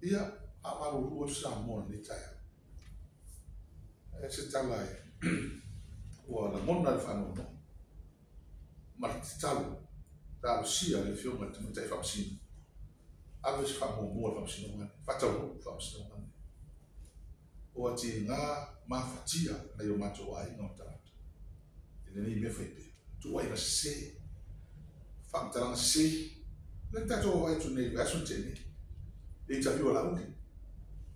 Ia, faamalulu atu Samoa i lenei taeao. E se tala e ua lagona le faanoanoa ma le tatalo talosia i le Afioga i le Tamaitai Faamasino, ave se faamuamua i le Faamasinoga lenei, faataunuu le Faamasinoga lenei. Ua tiga mafatia nai o matou aiga ma tagata i lenei mea fai pea. Tuuaiga sese, faamatalaga sese, lea na tatou vaavaai atu nei i le vaiaso na tea nei, le interview a Laauli,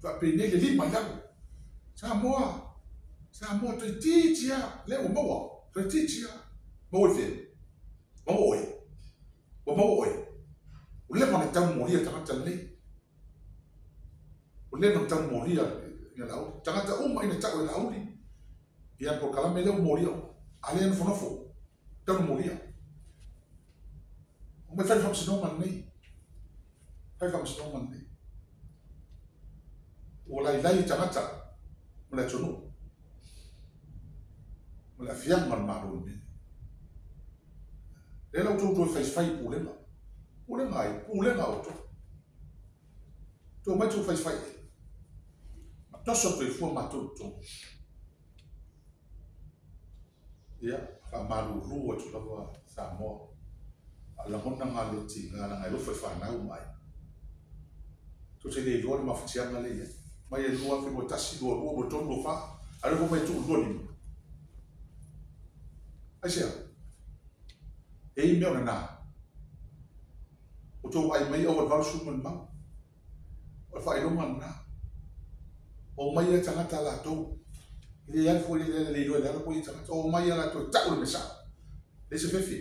faapenei le lima i lalo. Samoa, Samoa toeitiiti lava, lea ua maua, toeitiiti lava. Maua i fea? Maua oe. Ua maua oe. Ua leva ona tau molia tagata lenei. Ua leva ona tau molia ia Laauli. Tagata uma ina tau e Laauli, ia le polokalame lea ua molia uma. A lea nofonofo, tau na molia. Omai fai le faamasinoga lenei. Fai le faamasinoga lenei. Ua lailai tagata ma le atunuu ma le aafiaga o le Malo i mea nei. Lea la ua outou toe faifai i pulega. Pulega ai? Pulega a outou. Tou omai tou faifai i ai. Ma toso atu ai fua matou i totonu. Ia, faamalulu atu lava Samoa. A o lagona na le tiga leaga e alofa i fanau ma aiga. Tou te le iloa le mafatiaga lea e i ai. Mai le 2021, 22, 23, 24, a o lea ua fai mai e tuu i le 25. Aisea? E i ai mea o nana. Ua outou vaai mai aua le 80 ma le mau. O le faailoga lena. Omai ia tagata latou. E le alu foi le le iloa i lalo foi ia tagata. Omai ia latou e tau le mea sao. Leai se fefe.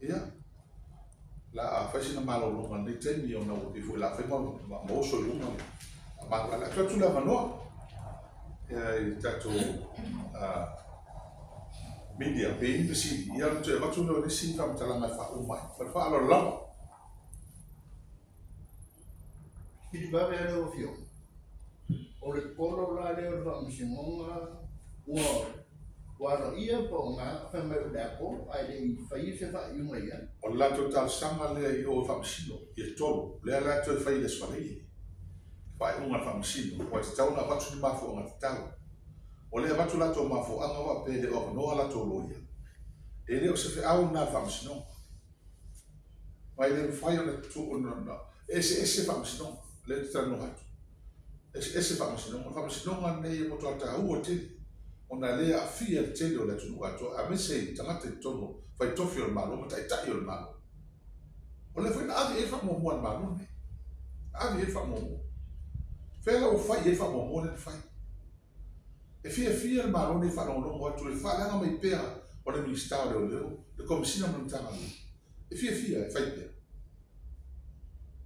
Ia, la a fai sina malologa i lenei taimi ona ua pei foi la fai ma, ma, ma oso i luga le a le atu atu le avanoa i le tatou media pe i ni fesili, ia ona toe avatu lea o nisi faamatalaga e faauma ai. Ma le faaaloalo lava. Pili vave lava lau Afioga. O le kolo la lea o le Faamasinoga ua ua aloaia po o na fai mai o le a kolo ae le i faia se faaiuga i ai. O le latou talosaga lea i o i Faamasino, ia tolu, lea la e toe fai i le Aso Faraile, faaiuga a le Faamasino, ua tatau ona avatu ni mafuaaga tatau. O lea e avatu latou mafuaaga faapea e le o avanoa latou loia. E le o se feau lena a le Faamasinoga. Ma e le mafai ona tuu ona eseese Faamasinoga, lea ou te talanoa atu. Eseese Faamasinoga. O le Faamasinoga lenei e matua taua tele ona o lea e aafia le tele o le atunuu atoa aemaise i tagata i totonu fai tofi o le Malo ma taitai o le Malo. O lea foi na ave i ai le faamuamua a le Malo lenei. Na ave i ai le faamuamua. Fea la ua fai i ai le faamuamua lea na fai? E fiafia le Malo nei e faalogologo atu i le faaleaga mai pea o le Minisita o Leoleo, le Komesina ma le Matagaluega. E fiafia e fai pea.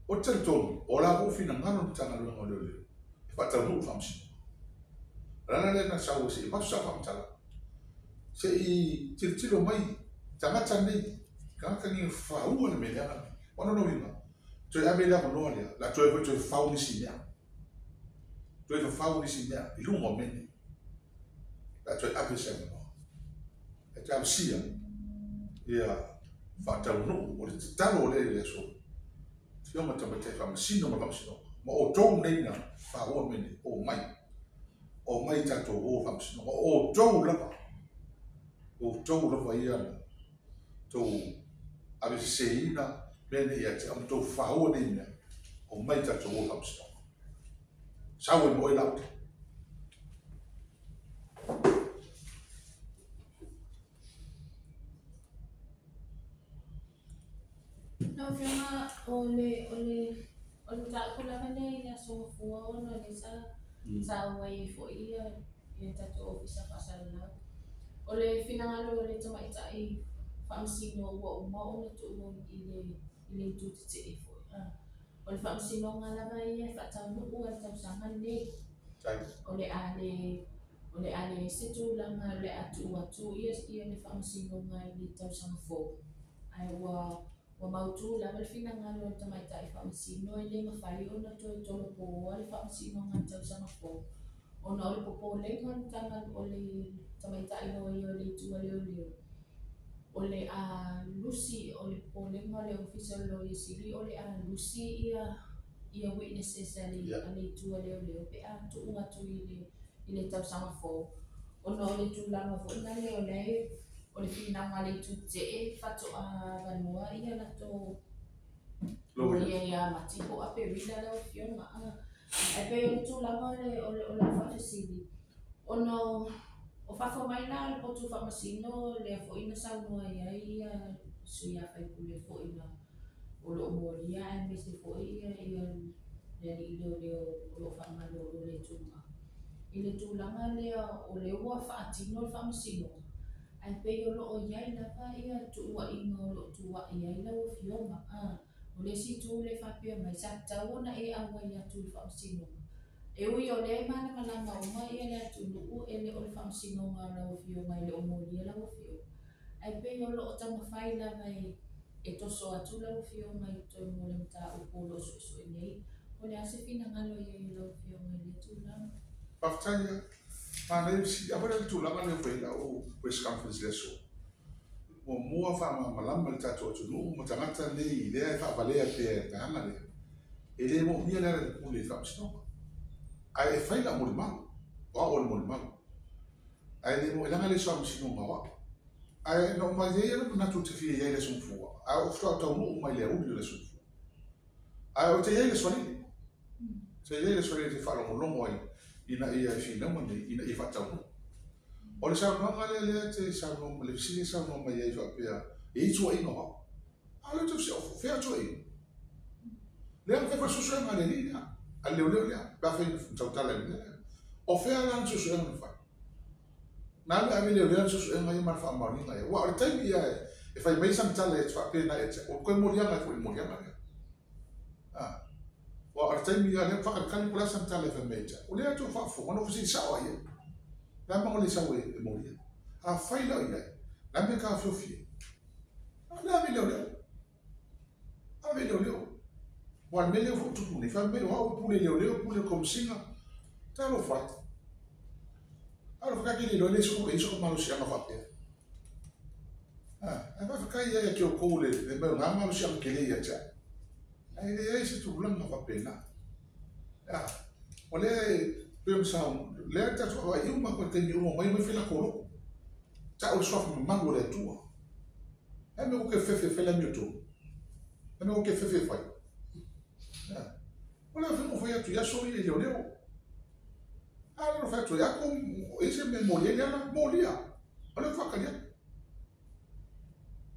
Ou te talitonu, o la foi ua finagalo le Matagaluega o Leoleo e faataunuu le faamasinoga. O le ala lea na sau ai se i avatu sau faamatalaga, se i tilotilo mai tagata nei, tagata nei e faua le mea leaga lenei. O lona uiga, toe ave le avanoa lea, o le a toe foi toe fafau nisi mea. Toe fafau nisi mea i luga o mea nei. O le a toe ave se avanoa. E talosia ia faataunuu o le tatalo lea i le aso. Afioga Tamaitai Faamasino ma Faamasinoga, ma outou nei na faua mea nei, omai. Omai tatou o Faamasinoga. O outou lava, outou lava ia na tou aveseseina mea nei ia te au, ma tou faua nei mea, omai tatou o Faamasinoga. Sau ai ma oe Laauli. Lau Afioga, o le, o le, o le mataupu lava lea i le Aso Gafua ona o lea sa, sa auai ai foi ia, ia tatou Ofisa Faasalalau. O le finagalo o le tamaitai faamasino ua uma ona tuu i le, i le itu tetee foi. O le faamasinoga lava ia e faataunuu lava i le tausaga lenei. O le a le, o le a leai se tulaga o le a tuu atu ia, ia le faamasinoga i le tausaga fou. Ae ua, ua mautu lava le finagalo o le tamaitai faamasino e le mafai ona toe tolopoa le faamasinoga i le tausaga fou ona o le popolega o le Matagaluega o le tamaitai loia o le Itu a Leoleo, o le a lusi, o le popolega o le Ofisa o le Loia Sili o le a lusi ia witnesses a le a le itu a leoleo pe a tuu atu i le tausaga fou, ona o le tulaga foi na lea o lea o le finauga a le itu tetee faatoa avanoa ia latou loia ia Mati po o Aperila lau Afioga. Ae pei o le tulaga o lau faafesili, ona o fafo mai la le potu faamasino lea foi na saunoa i ai ia sui a faipule foi na o loo molia, aemaise foi ia le alii leoleo o loo faamalolo le tumau i le tulaga lea o lea ua faatino le faamasinoga, ae pei o loo i ai lava ia tuuaiga o loo tuuai ai lau Afioga. O le isi itu le faapea mai sa tatau ona e auai atu i le faamasinoga, e ui o lea e malamalama uma ia le atunuu e le o le faamasinoga a lau Afioga e le o molia lau Afioga, ae pei o loo taumafai lava e toso atu lau Afioga i totonu o le mataupu o loo suesue nei. O le a se finagalo i ai lau Afioga i le tulaga? Faafetai ia. Manaia si a le tulaga lea foi lau press conference le aso. Muamua faamalamalama le tatou atunuu ma tagata nei lea e faavalea pea e vaega lea. E le moomia le ala i le pule i le faamasinoga. Ae e fai lau molimau, o au o le molimau. Ae le mo e laga le faamasinoga o au. Ae na uma ai le manatu te fia i ai le aso Gafua. Ae ou faatoa taunuu mai le aoauli o le aso Gafua. Ae ou te i ai le aso Faraile. Te i ai le aso Faraile te faalogologo ai ina ia finauga nei, ina ia faataunuu. O le saunoaga lea te saunoa, le fesili e saunoa mai ai faapea, e i tuuaiga o au. A o le tau se fea tuuaiga. Lea na fai foi suesuega a le alii lea, a le leoleo lea, pe a fai tautala i le mea lea. O fea la le suesuega na fai? Na alu ave leoleo le suesuega ia ma le faamaoniga ia. Ua o le taimi ia e fai mai sana tala e faapena e te, o koe moliaga e foi i moliaga lea. Ua o le taimi ia lea whakalikali po le sana tala e fai mai e te. O lea atu faafofoga, na fesili sao ai e. Le ama o le sau e molia. A fai lau i ai, la me ka fiofia. A le ave leoleo. Ave leoleo. Ua le mea lea ua tupu nei, fai mai o au pule leoleo, pule komesina. Talofa e. Alo ka ke le le so e so malosiaga faapea. Ah, e faafetai ia ke o kou le mai o ngā malosiaga ke le ia tia. Ai le ai se tulaga faapena. Ah, o le pe o sa le ta tu ai uma ko te ni uma mai mai fela kolo. Ta o sof mamalu o le Atua. E me o ke fefe fela mi o. E me o ke fefe fai. Ah. O le fe mo fai atu ia so i le leo. A le fai atu ia ko e se me molia ia la molia. O le whakaria.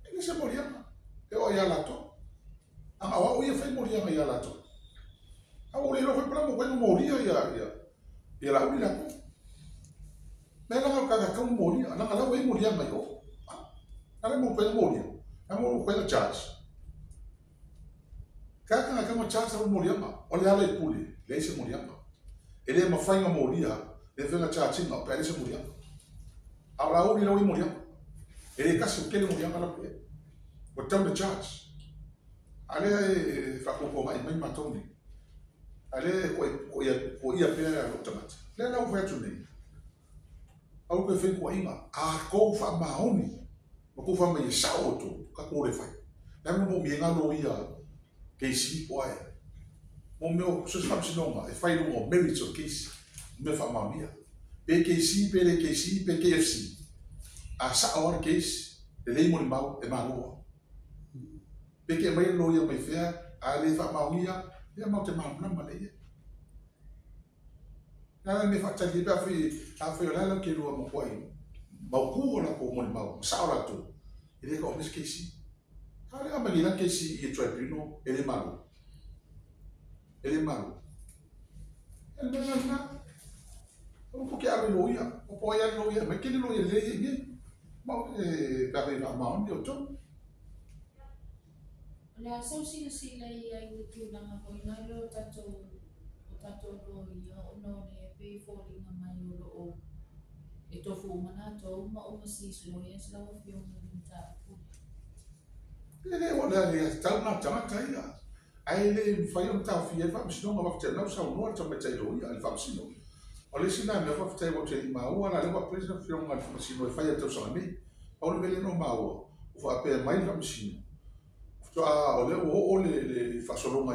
E le se molia. E o ia lato. Anga o ia fai molia ia lato. A o le ro fai pala mo koe molia ia ia. Ia la uli la ko. Me la ka ka molia, na la o molia mai o. Na le mo koe molia. Na mo koe charge. Ka ka ka mo charge o molia ma. O le ala i pule, le se molia ma. E le mawhainga molia, le whenga charge o pe le se molia. A la uli la uli molia. E le kasi o kele molia la pe. O tau le charge. Ale e whakopo ngai mai mātou nei. Ale ko ia pea lo tamata. Le la u atu nei. Au ke whai kua inga. A kou wha maoni. Ma kou wha mai e sao o tō. Ka kōre whai. Le mo mi e ngā lo ia keisi po ai. Mo meo so se whamsinonga e whai runga o merits of case. Mo mea wha maonia. Pe KC, pe le KC, pe KFC. A sao ara case, le lei mo le mau e maloa. Pe ke mai lo ia mai fea, a le wha maonia, ia mau te mahamlama le ia. Nā me whaatali pe a whai o lala ke rua mo koa i mau kū o la ko mo le mau, sao la tō. E le ka o mes KC. A le amani la KC i e tribunal, e le malo. E le malo. E le mea na, o po ke alo lo ia, o po ia lo ia, mai ke le lo ia le ia ia. Mau e pe a whai wha maoni o tō. O le a sau silasila ia i le tulaga foi na le o tatou loia ona o le pei foliga mai o loo e tofu uma latou ma overseas lawyers lau Afioga i le mataupu. E le o le ia tau nā tangata ia. Ai le whai o tau fia e whamasinoga wafetai lau saunoa le tamaitai loia le whamasino. O le isi nā mea whawhetai wau te maua la lewa president whionga le whamasino e whai a tausaga nei. Pau le mele no maua o whaapea mai le whamasino. Faatoa o lea ua oo le faasologa.